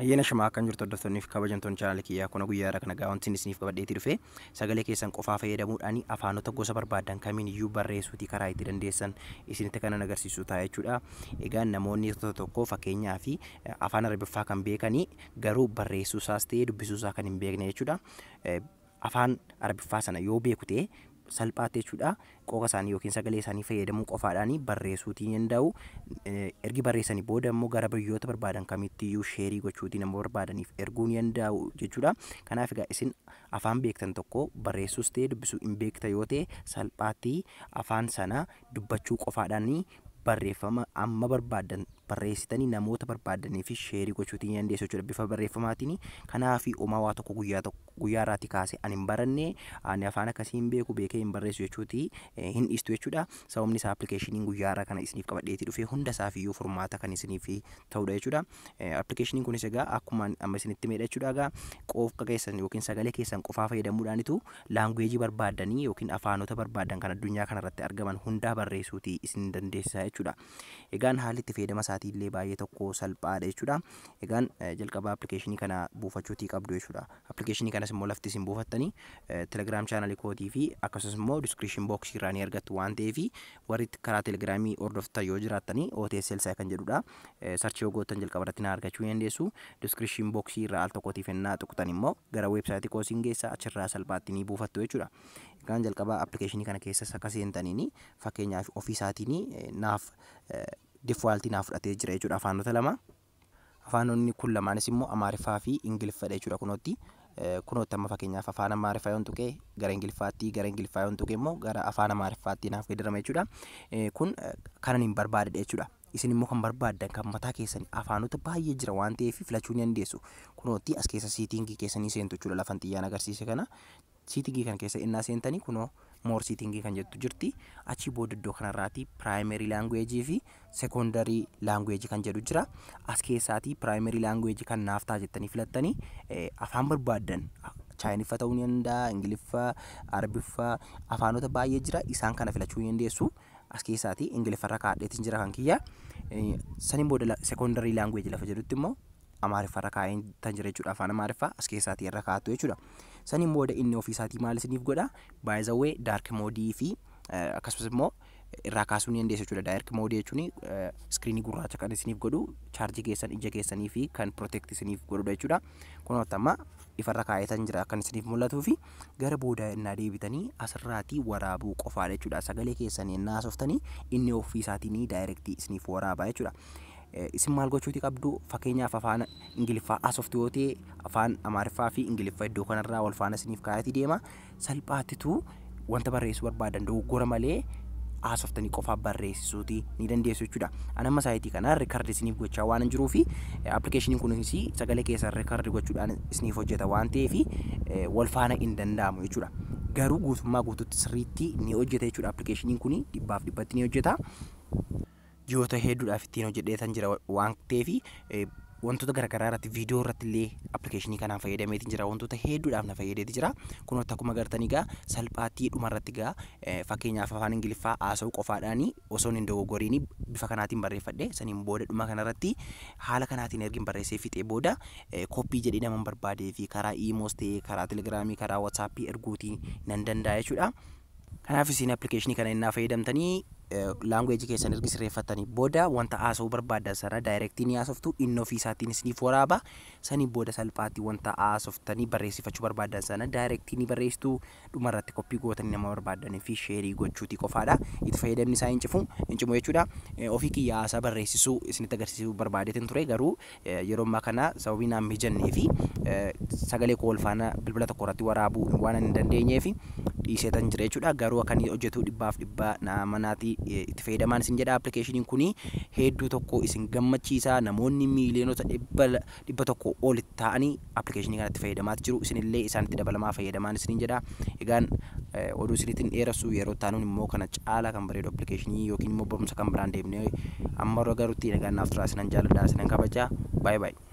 Ayyaana shamaa akkam jirtu hordoftoonni fi kabajamtoonni chaanaalii kiyyaa kun guyyaa irraa kana gaa wanti isiniif qabadheetii dhufe sagalee keessan qofaa fayyadamuudhaan afaanota gosa barbaadan kamiin iyyuu barreessuutii karaa itti dandeessan isinitti kanan agarsiisu ta'a jechuudha. Egaa namoonni tokko tokko fakkeenyaa fi afaan Arabiffaa kan beekanii garuu barreessuu isaas ta'ee dubbisuu isaa kan hin beekne jechuudha. Afaan Arabiffaa sana yoo beeku ta'e salphaatti jechuudha qooqa isaanii yookiin sagalee isaanii fayyadamuu qofaadhaan barreessuutii danda'u. Ergi barreessanii booda immoo gara biyyoota barbaadan kamittiyyuu share gochuutii nama barbaadaniif erguu ni danda'u jechuudha. Kanaaf egaa isin afaan beektan tokko barreessuus ta'e dubbisuu hin beekta yoo ta'e salphaatti afaan sana dubbachuu qofaadhaan barreeffama amma barbaadan barreessitanii namoota barbaadanii fi share gochuutii ni dandeessu jechuudha bifa barreeffamaatiin. Kanaaf uumaa waa tokko guyyaa tokko guyyaa irraatii kaasee ani hin baranne, ani afaan akkasii hin beeku, beekee hin barreessu jechuutii hin dhiistu jechuudha. Sababni isaa appilikeeshiniin guyyaa irraa kana isiniif qabadheetii dhufee hunda isaaf iyyuu furmaata kan isiniif ta'udha jechuudha. Appilikeeshiniin kunis egaa akkuma amma isinitti meedha jechuudha. Egaa qooqa keessan yookiin sagalee keessan qofaa fayyadamuudhaanitu language barbaadanii yookiin afaanota barbaadan kan addunyaa kanarratti argaman hundaa barreessuutii isin dandeessisa jechuudha. Egaan haalli itti fayyadama isaatii illee baay'ee tokko salphaadha jechuudha. Egaan jalqaba appilikeeshinii kana buufachuutii qabdu jechuudha. Appilikeeshinii kanas immoo lafti isin buufattanii Telegram chaanalii kootii fi akkasumas immoo description box irraa ni argattu waan ta'eef warri karaa Telegramii hordoftan yoo jiraattanii OTSL kan jedhudha. Search yoo gootan jalqaba irratti na argachuu ni dandeessu. Description box irraa al tokkootiif ennaa tuqxan immoo gara weebsaayitii koo isin geessa, achirraa salphaatti ni buufattu jechuudha. Egaan jalqaba appilikeeshinii kana keessas akka seentaniin fakkeenyaaf ofii isaatiin naaf default naaf fudhatee jira jechuudha afaanota lama. Afaanonni kun lamaanis immoo Amaariffaa fi Ingiliffadha jechuudha kunootti. Kunootti amma fakkeenyaaf afaan Amaariffaa yoon tuqe gara Ingiliffaatti, gara Ingiliffaa yoon tuqe immoo gara afaan Amaariffaatti naaf geeddarama jechuudha. Kun kanan hin barbaadedha jechuudha. Isin immoo kan barbaaddan kan mataa keessanii afaanota baay'ee jira waan ta'eef filachuu ni dandeessu. Kunootti as keessa setting keessanii seentu jechuudha lafan xiyyaan agarsiise kana. Setting kana keessa innaa seentanii kunoo more setting kan jettu jirti. Achii booda iddoo kanarraati primary language fi secondary language kan jedhu jira. As keessaatii primary language kan naaf ta'a jettanii filattanii afaan barbaaddan Chaayiniffa ta'uu ni danda'a, Ingiliffa, Arabiffaa, afaanota baay'ee jira. Isaan kana filachuu ni dandeessu. As keessaatii Ingiliffarra kaa'adheetiin jira kan kiyya. Saniin booda secondary language lafa jedhutti immoo Amaariffarra kaa'ee tan jira jechuudha. Afaan Amaariffaa as keessaatii irra kaa'attu jechuudha. Saniin booda inni ofii isaatii maal isiniif godha? By the way, dark mode fi akkasumas immoo irraa kaasuu ni dandeessu jechuudha. Dark mode jechuun screen gurraacha kan isiniif godhu, chaarjii keessan ija keessanii fi kan protect isiniif godhudha jechuudha. Kun amma ifarra kaa'etan jira akkan isiniif mul'atuu fi gara booda innaa deebitanii asirraatii waraabuu qofaadha jechuudha. Sagalee keessanii innaa haasoftanii inni ofii isaatiin direct isiniif waraaba jechuudha. Isin maal gochuuti qabdu? Fakkeenyaaf afaan Ingiliffaa haasoftu yoo ta'e afaan Amaariffaa fi Ingiliffa iddoo kanarraa wal faana isiniif kaayatii deema. Salphaattitu wanta barreessuu barbaadan dogoggora malee haasoftanii qofaa barreessisuuti ni dandeessu jechuudha. Ani amma saayitii kana record isiniif gochaa waan hin jiruu fi appilikeeshiniin kunis sagalee keessan record gochuudhaan isiniif hojjeta waan ta'eef wal faana hin danda'amu jechuudha. Garuu guutummaa guutuutti sirriitti ni hojjeta jechuudha. Appilikeeshiniin kun 100% ni hojjeta. Ji'oota hedduudhaaf ittiin hojjedheetan jira waan ta'eef wantoota garaagaraa irratti, viidiyoo irratti illee appilikeeshinii kanaan fayyadameetiin jira. Wantoota hedduudhaaf na fayyadeeti jira. Kun akkuma agartanii egaa salphaatti dhuma irratti egaa fakkeenyaaf afaan Ingiliffaa haasa'uu qofaadhaan osoo hin dogoggoriin bifa kanaatiin barreeffadhe. Saniin booda dhuma kanarratti haala kanaatiin ergin barreessee fixee booda copy jedhee nama barbaadee fi karaa Imoos ta'ee karaa Telegramii, karaa WhatsAppii erguutii nan danda'a jechuudha. Kanaaf isin appilikeeshinii kana innaa fayyadamtanii language keessan ergi sirreeffattanii booda wanta haasa'uu barbaadan sana direct ni haasoftu, inni ofii isaatiin isiniif waraaba. Saniin booda salphaatti wanta haasoftanii barreessifachuu barbaadan sana direct ni barreessitu, dhumarratti copy gootanii nama barbaadanii fi share gochuuti qofaadha. Itti fayyadamni isaa hin cifu hin cimu jechuudha. Ofii kiyya haasaa barreessisuu isinitti agarsiisuu barbaadeetin ture, garuu yeroo ammaa kana sababii naan mijannee fi sagalee koo wal faana bilbila tokko irratti waraabuu waan hin dandeenyeef dhiiseetan jira jechuudha. Garuu akka inni hojjetu 100% nama naati itti fayyadamaan isin jedha. Appilikeeshiniin kun hedduu tokko isin gammachiisa. Namoonni miiliyoonota 100 ol ta'anii appilikeeshinii kanatti fayyadamaa jiru. Isinillee isaanitti dabalamaa fayyadamaan isiniin jedha. Egaan oduu isinitti dheeressu, yeroo taanuun immoo kana caalaa kan bareedu appilikeeshinii yookiin immoo barumsa kan biraan deemnee amma garuutti nagaan naaf turaa. Isinan jaalladha, isinan kabaja. Baay'ee baay'ee.